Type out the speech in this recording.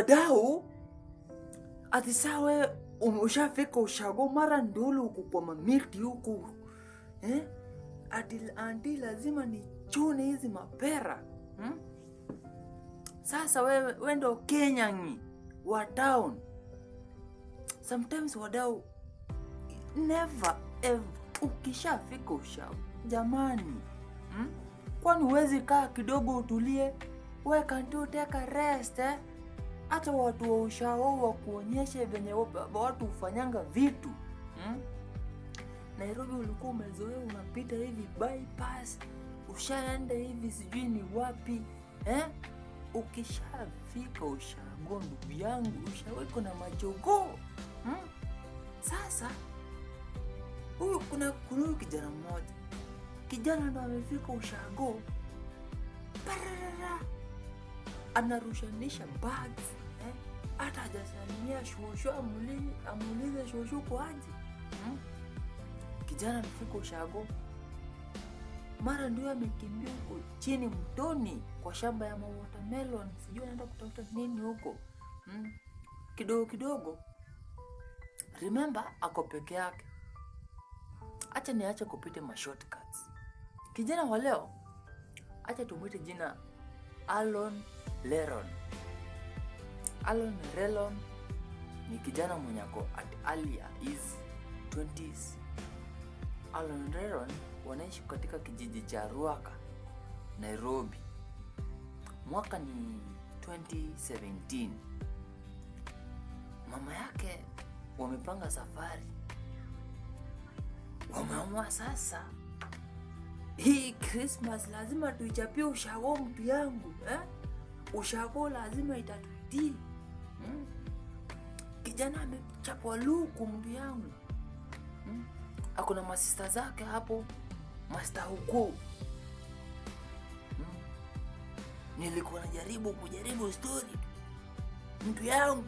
Wadau, ati saa wewe ushafika ushago, mara ndulu huku kwa mamiti huku, eh? Ati auntie, lazima nichune hizi mapera, Sasa wewe ndo Kenyangi wa town. Sometimes, wadau, never ever ukishafika ushago, jamani, Kwani huwezi kaa kidogo utulie? We can't you take a rest, eh? Hata watu wa ushago wakuonyeshe venye watu hufanyanga vitu, Nairobi ulikuwa umezoea unapita hivi bypass, ushaenda hivi sijui ni wapi, eh? Ukishafika ushago, ndugu yangu, ushago iko na majogoo, Sasa huyu kuna huyu kijana mmoja, kijana ndo amefika ushago, pararara, anarushanisha bags, eh? Hata hajasalimia shosho, amuulize shosho kwa aje, Kijana amefika ushago, mara ndio amekimbia huko chini mtoni kwa shamba ya watermelon, sijui anaenda kutafuta nini huko, Kidogo kidogo, remember ako peke yake. Acha niache kupita ma shortcuts. Kijana wa leo, acha tumwite jina Alon Leron. Alon Relon ni kijana mwenye ako at earlier his 20s. Alon Leron wanaishi katika kijiji cha Ruaka, Nairobi. Mwaka ni 2017. Mama yake wamepanga safari, wameamua sasa hii Christmas lazima tuichapie ushago, mtu yangu, eh? Ushago lazima itatutii, Kijana amechapwa luku, mtu yangu, Ako na masista zake hapo, masta huku, Nilikuwa najaribu kujaribu story, mtu yangu.